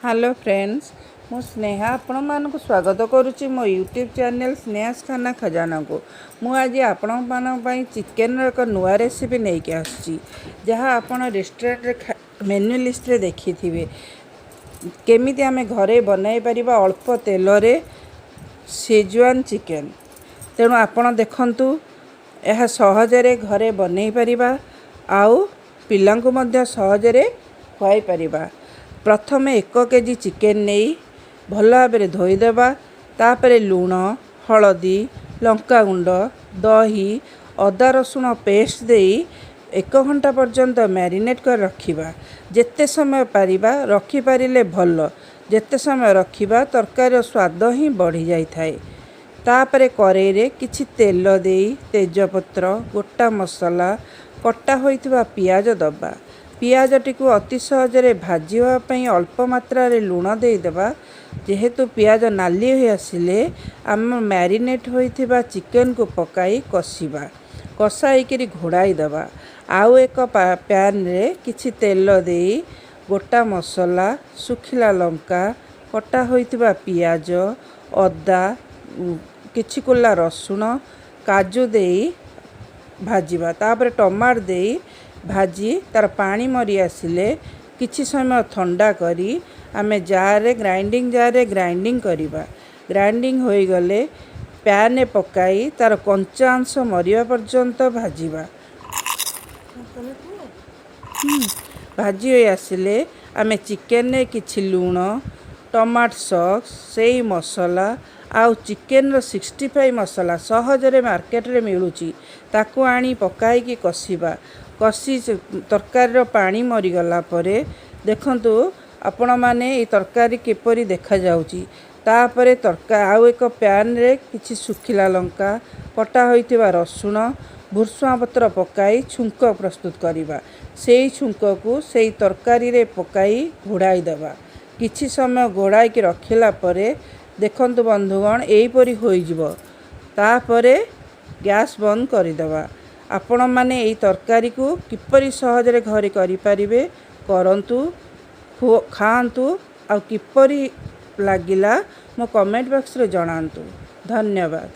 Hello friends, ମୁଁ ସ୍ନେହା ଆପଣମାନଙ୍କୁ ସ୍ୱାଗତ କରୁଛି ମୋ ୟୁଟ୍ୟୁବ୍ ଚ୍ୟାନେଲ୍ ସ୍ନେହାସ୍ ଖାନା ଖଜାନାକୁ। ମୁଁ ଆଜି ଆପଣମାନଙ୍କ ପାଇଁ ଚିକେନ୍ର ଏକ ନୂଆ ରେସିପି ନେଇକି ଆସିଛି, ଯାହା ଆପଣ ରେଷ୍ଟୁରାଣ୍ଟରେ ମେନ୍ୟୁ ଲିଷ୍ଟରେ ଦେଖିଥିବେ। କେମିତି ଆମେ ଘରେ ବନାଇ ପାରିବା ଅଳ୍ପ ତେଲରେ ସିଜୱାନ୍ ଚିକେନ୍। ତେଣୁ ଆପଣ ଦେଖନ୍ତୁ, ଏହା ସହଜରେ ଘରେ ବନେଇ ପାରିବା ଆଉ ପିଲାଙ୍କୁ ମଧ୍ୟ ସହଜରେ ଖୁଆଇ ପାରିବା। ପ୍ରଥମେ 1 କେଜି ଚିକେନ୍ ନେଇ ଭଲ ଭାବରେ ଧୋଇଦେବା। ତାପରେ ଲୁଣ, ହଳଦୀ, ଲଙ୍କାଗୁଣ୍ଡ, ଦହି, ଅଦା ରସୁଣ ପେଷ୍ଟ ଦେଇ ଏକ ଘଣ୍ଟା ପର୍ଯ୍ୟନ୍ତ ମ୍ୟାରିନେଟ୍ କରି ରଖିବା। ଯେତେ ସମୟ ପାରିବା ରଖିପାରିଲେ ଭଲ। ଯେତେ ସମୟ ରଖିବା, ତରକାରୀର ସ୍ୱାଦ ହିଁ ବଢ଼ିଯାଇଥାଏ। ତାପରେ କରେଇରେ କିଛି ତେଲ ଦେଇ ତେଜପତ୍ର, ଗୋଟା ମସଲା, କଟା ହୋଇଥିବା ପିଆଜ ଦେବା। ପିଆଜଟିକୁ ଅତି ସହଜରେ ଭାଜି ହେବା ପାଇଁ ଅଳ୍ପ ମାତ୍ରାରେ ଲୁଣ ଦେଇଦେବା। ଯେହେତୁ ପିଆଜ ନାଲି ହୋଇ ଆସିଲେ, ଆମ ମ୍ୟାରିନେଟ୍ ହୋଇଥିବା ଚିକେନକୁ ପକାଇ କଷିବା। କଷାଇକିରି ଘୋଡ଼ାଇ ଦେବା। ଆଉ ଏକ ପ୍ୟାନରେ କିଛି ତେଲ ଦେଇ ଗୋଟା ମସଲା, ଶୁଖିଲା ଲଙ୍କା, କଟା ହୋଇଥିବା ପିଆଜ, ଅଦା, କିଛି କୋଲା ରସୁଣ, କାଜୁ ଦେଇ ଭାଜିବା। ତାପରେ ଟମାଟୋ ଦେଇ ଭାଜି ତା'ର ପାଣି ମରି ଆସିଲେ କିଛି ସମୟ ଥଣ୍ଡା କରି ଆମେ ଜାର୍ରେ, ଗ୍ରାଇଣ୍ଡିଙ୍ଗ ଜାର୍ରେ ଗ୍ରାଇଣ୍ଡିଙ୍ଗ କରିବା। ଗ୍ରାଇଣ୍ଡିଙ୍ଗ ହୋଇଗଲେ ପ୍ୟାନରେ ପକାଇ ତା'ର କଞ୍ଚା ଅଂଶ ମରିବା ପର୍ଯ୍ୟନ୍ତ ଭାଜିବା। ତମେ କୁହ। ଭାଜି ହୋଇ ଆସିଲେ ଆମେ ଚିକେନରେ କିଛି ଲୁଣ, ଟମାଟୋ ସସ୍, ସେଇ ମସଲା ଆଉ ଚିକେନର 65 ମସଲା ସହଜରେ ମାର୍କେଟରେ ମିଳୁଛି, ତାକୁ ଆଣି ପକାଇକି କଷିବା। କଷି ତରକାରୀର ପାଣି ମରିଗଲା ପରେ ଦେଖନ୍ତୁ ଆପଣମାନେ, ଏଇ ତରକାରୀ କିପରି ଦେଖାଯାଉଛି। ତାପରେ ଆଉ ଏକ ପ୍ୟାନରେ କିଛି ଶୁଖିଲା ଲଙ୍କା, କଟା ହୋଇଥିବା ରସୁଣ, ଭୃଷୁଙ୍ଗା ପତ୍ର ପକାଇ ଛୁଙ୍କ ପ୍ରସ୍ତୁତ କରିବା। ସେଇ ଛୁଙ୍କକୁ ସେଇ ତରକାରୀରେ ପକାଇ ଘୋଡ଼ାଇ ଦେବା। କିଛି ସମୟ ଘୋଡ଼ାଇକି ରଖିଲା ପରେ ଦେଖନ୍ତୁ ବନ୍ଧୁଗଣ, ଏହିପରି ହୋଇଯିବ। ତାପରେ ଗ୍ୟାସ୍ ବନ୍ଦ କରିଦେବା। ଆପଣମାନେ ଏଇ ତରକାରୀକୁ କିପରି ସହଜରେ ଘରେ କରିପାରିବେ, କରନ୍ତୁ, ଖାଆନ୍ତୁ ଆଉ କିପରି ଲାଗିଲା ମୋ କମେଣ୍ଟ ବକ୍ସରେ ଜଣାନ୍ତୁ। ଧନ୍ୟବାଦ।